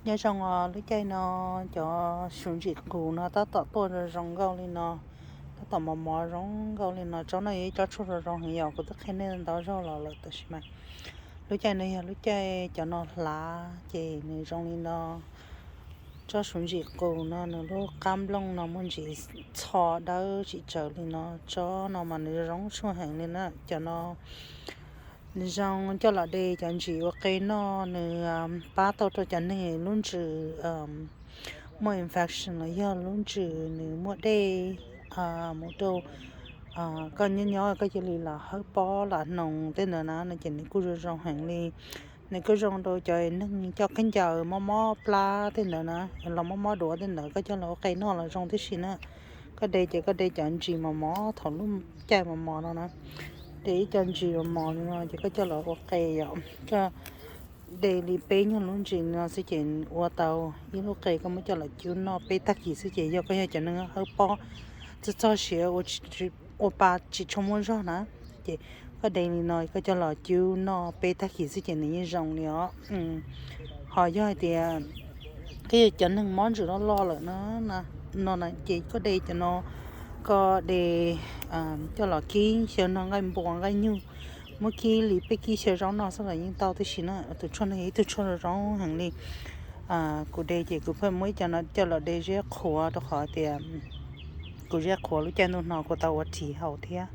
Nyob zoo os, lub caij no cov suv ntsim qus no tab tom tuaj zoo zoo nkauj li no, tab tom mos mos zoo nkauj li no. Tsob no yog ib tsob tshuaj zoo zoo heev yom, kuv twb qhia nej ntau zaug los lawm tab sis mas lub caij no yog lub caij cov no hlav ces nws zoo li no. Tsob suv ntsim qus no nws lub qab nplooj no muaj ntsis txho dawb tsis tsawv li no. Tsob no mas nws zoo tshuaj heev li na. Cov no nws zoo coj los de cov ntsis ua qe noj, nws pab tau rau cov neeg lub ntsws muaj infection los yog lub ntsws nws muaj dej mus rau koj nyob nyob koj cia li los hawb pob los hnoos tej ntawd na no ces nws kuj zoo zoo heev li. Nws kuj zoo rau cov neeg coj khaub ncaws mob mob plab tej ntawd na, los mob mob duav tej ntawd koj coj los ua qe noj los zoo tib si na. Koj de ces koj de cov ntsis mos mos thaum lub caij mos mos no na, de ib co ntsis mos mos li no ces koj coj los ua qe yom, koj de li peb nyuag lub ntsis no xwb ces ua tau ib lub qe, koj muab coj los cub noj peb tag kis xwb ces yog koj yog cov neeg hawb pob txog txog siav ua pa tsis tshua muaj zog na, ces koj de li no koj coj los cub noj peb tag kis xwb ces nws yeej zoo li os. Ho yog hais tias koj yog cov neeg mob ntsis loj loj lawm no, no ces koj de cov no, koj de coj los kib xyaw noj nqaij npua nqaij nyuj, muab kib li peb kib xyaw zaub noj xwb los yeej tau tib si na. Tus tshuaj no yog ib tug tshuaj zoo heev li. Kuv de ces kuv pheej muab ib co no coj los de ziab qhuav rau qhov tias kuv ziab qhuav lub caij ntuj no kuv tau ua tea haus thiab.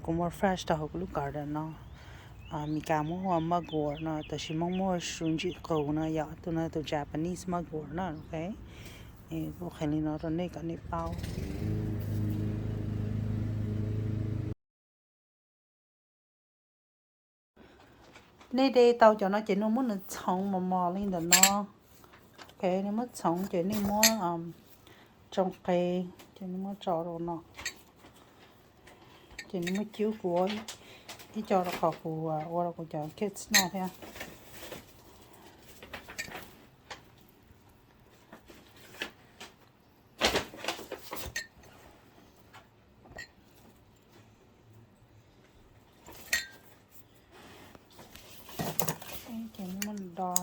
Kuv muaj fresh tau hauv kuv lub garden no. Meskas muab hu ua mugwort no, tab sis Hmoob muab hu ua suv ntsim qus no yom, tus no tus Japanese mugwort na, ok. Kuv qhia li no rau nej kom nej paub. Nej de tau cov no ces nej muab nws txhoov mos mos li ntawm no. Ok, nej muab txhoov ces nej muab tsoo qe, ces nej muab tso rau no. Ces nej muab cub, kuv ua ib co rau qhov kuv ua rau kuv cov kids noj thiab. Ces muab do.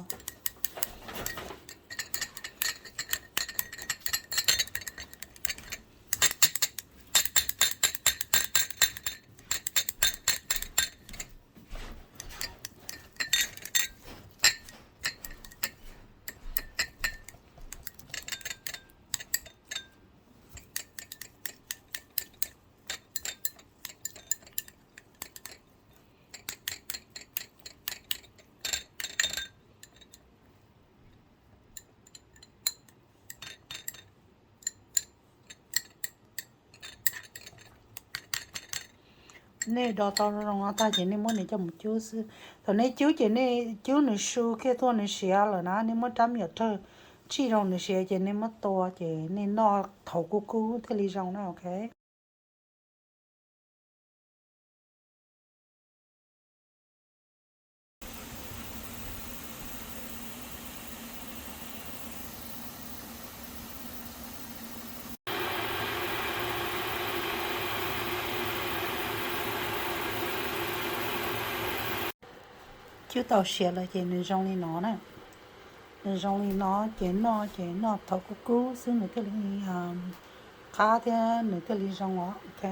Nej do tau zoo no tag ces nej muab nws coj mus cub xwb. Thaum nej cub ces nej cub nws su kiag tuaj nws siav lawm na, nej muab rab me nyuam rawg tsij rau nws siav ces nej muab tua ces nej noj thaum kub kub thiaj li zoo na, ok. Cub tau siav lawm ces nws zoo li no na. Nws zoo li no ces noj ces noj thaum kub kub xwb nws thiaj li qab thiab nws thiaj li zoo os, ok.